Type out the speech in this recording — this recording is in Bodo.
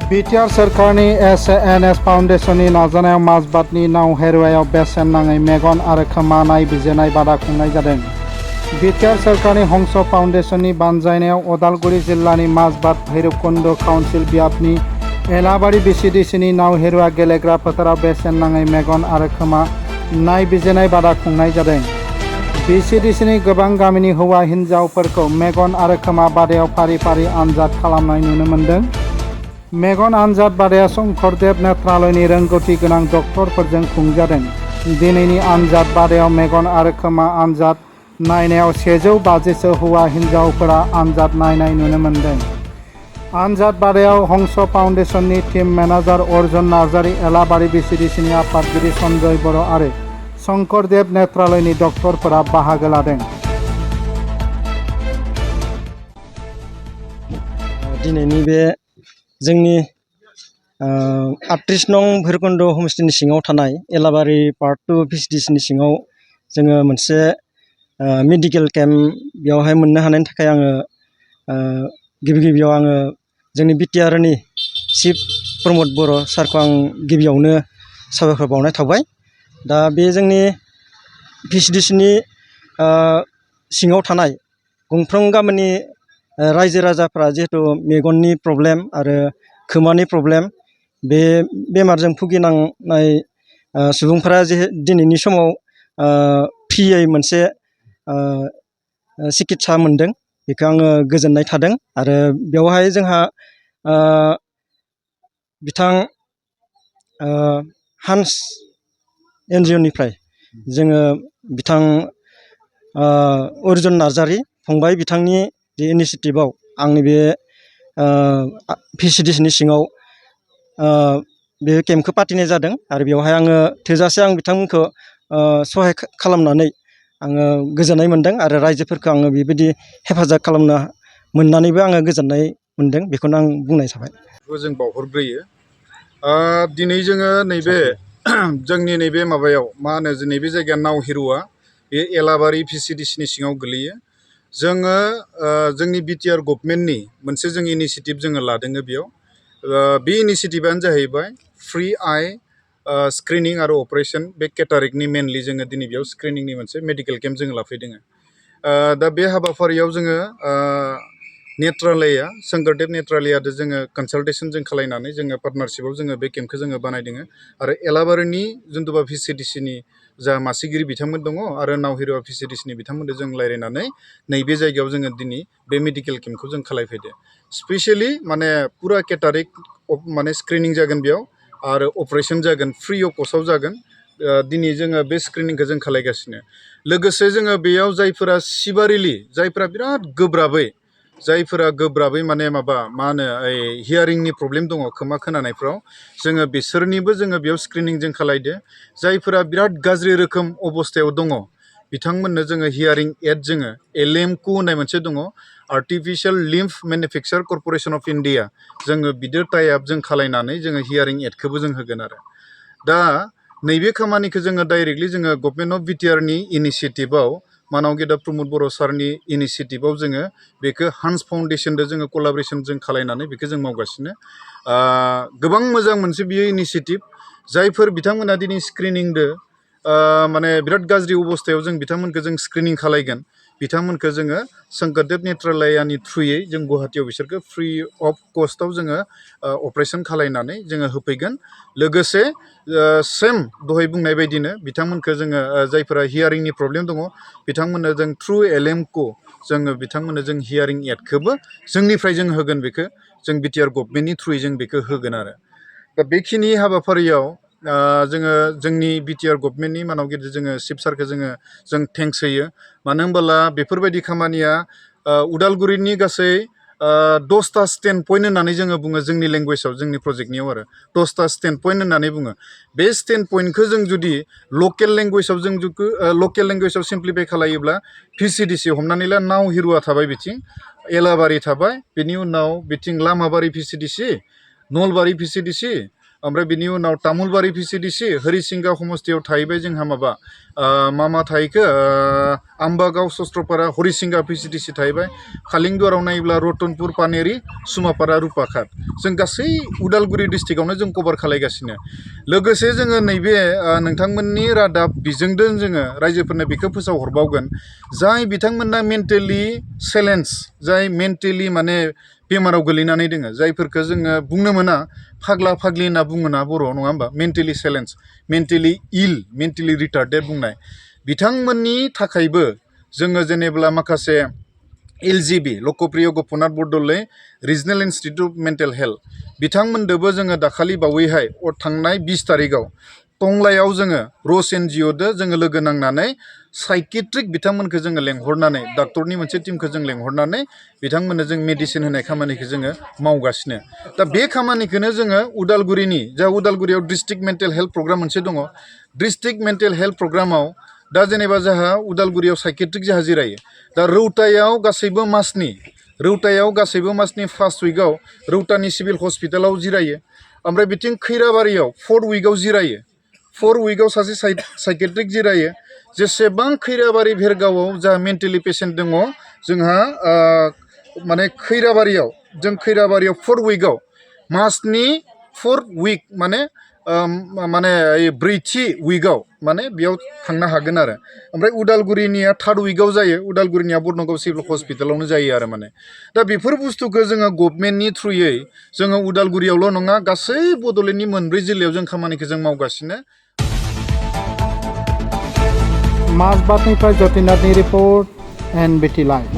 बिटिआर सरकारनि एसएनएस फाउन्डेसननि नाजानायाव माजबातनि नाव हेरुवायाव बेसेन नाङै मेगन आरो खोमा नायबिजिरनाय बादा खुंनाय जादों। बिटिआर सरकारनि हंस फाउन्डेसननि बानजायनायाव उदालगुरि जिल्लानि माजबाट भैरबकुन्द काउन्सिल बियाबनि एलाबारि बिसिडिसिनि नाव हेरुवा गेलेग्रा फोथाराव बेसेन नाङै मेगन आरो खोमा नायबिजिरनाय बादा खुंनाय जादों। बिसिडिसिनि गोबां गामिनि हौवा हिन्जावफोरखौ मेगन आरो खोमा बादायाव फारि फारि आनजाद खालामनाय नुनो मोन्दों। मेगन आनजाद बादाया शंकरदेव नेत्रालयनि रोंगौथि गोनां डक्टरफोरजों खुंजादों। दिनैनि आनजाद बादायाव मेगन आरो खोमा आनजाद नायनायाव 150सो हौवा हिन्जावफोरा आनजाद नायनाय नुनो मोन्दों। आनजाद बादायाव हंस फाउन्डेसननि टीम मेनेजार अर्जुन नार्जारी, एलाबारि बिसिडिसिनि आफादगिरि सन्जय बर' आरो शंकरदेव नेत्रालयनि डक्टरफोरा बाहागो लादों। दिनैनि बे जोंनि 38 नं भैरबकुन्द हमस्टेनि सिङाव थानाय एलाबारि पार्ट 2 बिसिडिसिनि सिङाव जोङो मोनसे मेडिकेल केम्प बेयावहाय मोननो हानायनि थाखाय आङो गिबियाव आङो जोंनि बिटिआरनि चिफ प्रमद बर' सारखौ आं गिबियावनो साबायखर बावनाय थाबाय। दा बे जोंनि बिसिडिसिनि सिङाव थानाय गंफ्रोम गामिनि रायजो राजाफ्रा जिहेतु मेगननि प्रब्लेम आरो खोमानि प्रब्लेम बे बेमारजों भुगिनांनाय सुबुंफोरा दिनैनि समाव फ्रियै मोनसे सिकित्सा मोनदों, बेखौ आङो गोजोननाय थादों। आरो बेवहाय जोंहा बिथां हान्स एनजिअनिफ्राय जोङो बिथां अर्जुन नार्जारी फंबाय, बिथांनि जे इनिसियेटिभआव आंनि बे बिसिडिसिनि सिङाव बे केम्पखौ पातिनाय जादों। आरो बेवहाय आङो थोजासे आं बिथांमोनखौ सहाय खालामनानै आङो गोजोननाय मोन्दों आरो रायजोफोरखौ आङो बेबायदि हेफाजाब खालामनो मोननानैबो आङो गोजोननाय मोन्दों, बेखौनो आं बुंनाय जाबाय। जों बावहरग्रोयो। दिनै जोङो नैबे जोंनि नैबे माबायाव मा होनो, नैबे जायगाया नाव हेरुवा, बे एलाबारि बिसिडिसिनि सिङाव गोलैयो। जोङो जोंनि बिटिआर गभर्नमेन्टनि मोनसे जों इनिसियेटिभ जोङो लादों बेयाव। बे इनिसियेटिभआनो जाहैबाय फ्रि आइ स्क्रिनिं आरो अपारेशन। बे केटारेक्टनि मेनलि जोङो दिनै बेयाव स्क्रिनिंनि मोनसे मेडिकेल केम्प जोङो लाफैदों। दा बे हाबाफारियाव जोङो नेत्रालया, शंकरदेव नेत्रालयाजों जोङो कनसाल्टेसन जों खालायनानै जोङो पार्टनारशिपआव जोङो बे केम्पखौ जोङो बानायदों। आरो एलाबारिनि जिथुबा बिसिडिसिनि जा मासिगिरि बिथांमोन दङ आरो नाव हेरुवा बिसिडिसिनि बिथांमोनजों जों रायज्लायनानै नैबे जायगायाव जोङो दिनै बे मेडिकेल केम्पखौ जों खालायफैदो। स्पेसियेलि माने पुरा केटारेक्ट माने स्क्रिनिं जागोन बेयाव आरो अपारेशन जागोन, फ्रि अफ कस्टआव जागोन। दिनै जोङो बे स्क्रिनिंखौ जों खालायगासिनो। लोगोसे जोङो बेयाव जायफोरा सिभारिलि, जायफोरा बिराद गोब्राबै माने मा होनो हियारिंनि प्रब्लेम दङ खोमा खोनानायफ्राव, जोङो बिसोरनिबो जोङो बेयाव स्क्रिनिं जों खालायदो। जायफोरा बिराद गाज्रि रोखोम अबस्थायाव दङ बिथांमोननो जोङो हियारिं एड जोङो एलएमकु होननाय मोनसे दङ, आर्टिफिशियेल लिम्फ मेनुफेक्सार कर्परेसन अफ इन्डिया, जोङो बिदो टाइ आप जों खालायनानै जोङो हियारिं एडखौबो जों होगोन। आरो दा नैबे खामानिखौ जोङो डाइरेक्टलि जोङो गभर्नमेन्ट अफ बिटिआरनि इनिसियेटिभआव, मानाव गेदा प्रमद बर' सारनि इनिसियेटिभआव जोङो बेखौ हान्स फाउन्डेसनजों जोङो कलाबरेसन जों खालायनानै बेखौ जों मावगासिनो। गोबां मोजां मोनसे बियो इनिसियेटिभ। जायफोर बिथांमोना दिनै स्क्रिनिंदो माने बिराद गाज्रि अबस्थायाव जों बिथांमोनखौ जों स्क्रिनिं खालायगोन, बिथांमोनखौ जोङो शंकरदेव नेत्रालयानि थ्रुयै जों गुवाहाटियाव बिसोरखौ फ्रि अफ कस्टआव जोङो अपारेशन खालायनानै जोङो होफैगोन। लोगोसे सेम दहाय बुंनाय बायदिनो बिथांमोनखौ जोङो जायफोरा हियारिंनि प्रब्लेम दङ बिथांमोननो जों थ्रु एलएमकु जोङो बिथांमोननो जों हियारिं एडखौबो जोंनिफ्राय जों होगोन, बेखौ जों बिटिआर गभर्नमेन्टनि थ्रुयै जों बेखौ होगोन। आरो दा बेखिनि हाबाफारियाव जोङो जोंनि बिटिआर गभर्नमेन्टनि मानाव गेदेर जोङो चिफ सारखौ जों थेंक्स होयो। मानो होनबोला बेफोरबायदि खामानिया उदालगुरिनि गासै 10टा स्टेन्ड पइन्ट होननानै जोङो बुङो जोंनि लेंगुवेजाव, जोंनि प्रजेक्टनियाव आरो 10टा स्टेन्ड पइन्ट होननानै बुङो। बे स्टेन्ड पइन्टखौ जों जुदि लकेल लेंगुवेजाव सिम्प्लिफाइ खालायोब्ला बिसिडिसि हमनानै ला नाव हेरुवा थाबाय, बिथिं एलाबारि थाबाय, बेनि उनाव बिथिं लामाबारि बिसिडिसि, नलबारि बिसिडिसि, ओमफ्राय बिनि उनाव तामुलबारि भिसिडिसि हरिसिंगा समस्तियाव थाहैबाय जोंहा माबा मा थाहैखो आम्बागाव सस्त्रपारा हरिसिंगा भिसिडिसि थाहैबाय कालिंगदुवाराव नायोब्ला रतनपुर पानेरि सुमापारा रुपाखात जों गासै उदालगुरि डिस्ट्रिक्टआवनो जों कभार खालायगासिनो लोगोसे जोङो नैबे नोंथांमोननि रादाब बिजोंजों जोङो रायजोफोरनो बेखौ फोसावहरबावगोन जाय बिथांमोना मेन्टेलि चेलेन्ज जाय मेन्टेलि माने बेमाराव गोलैनानै दोङो जायफोरखौ जोङो बुंनो मोना फाग्ला फाग्लि होनना बुङोना बर'आव नङा होमबा mentally challenge mentally ill mentally retarded बुंनाय बिथांमोननि थाखायबो जोङो जेनेब्ला माखासे LGB Lokpriya Gopinath Bordoloi regional institute of mental health बिथांमोनदोबो जोङो दाखालि बावैहाय थांनाय 20 तारिखआव टंलायाव जोङो रस NGOदो जोङो लोगो नांनानै साइकेट्रिक बिथांमोनखौ जोङो लेंहरनानै डाक्टरनि मोनसे टीमखौ जों लेंहरनानै बिथांमोननो जों मेडिसिन होनाय खामानिखौ जोङो मावगासिनो दा बे खामानिखौनो जोङो उदालगुरिनि जा उदालगुरियाव डिस्ट्रिक्ट मेन्टेल हेल्थ प्रग्राम मोनसे दङ डिस्ट्रिक्ट मेन्टेल हेल्थ प्रग्रामाव दा जेनेबा जोंहा उदालगुरियाव साइकेट्रिक जोंहा जिरायो दा रौतायाव गासैबो मासनि फार्स्ट उइकआव रौतानि सिभिल हस्पिटालाव जिरायो ओमफ्राय बिथिं खैराबारियाव 4th उइकआव जिरायो 4th उइकआव सासे साइकेट्रिक जिरायो जेसेबां खैराबारि भेरगावआव जा मेन्टेलि पेसेन्ट दङ जोंहा माने खैराबारियाव 4th उइकआव मासनि 4th उइक माने ब्रैथि उइकआव माने बेयाव थांनो हागोन आरो ओमफ्राय उदालगुरिनिया 3rd उइकआव जायो उदालगुरिनिया बर्नगाव सिभिल हस्पिटालावनो जायो आरो माने दा बेफोर बुस्थुखौ जोङो गभर्नमेन्टनि थ्रुयै जोङो उदालगुरियावल' नङा गासै बड'लेण्डनि 4 जिल्लायाव जों खामानिखौ जों मावगासिनो माजबाटनिफ्राय जतिनाथनि रिपर्ट NBT लाइभ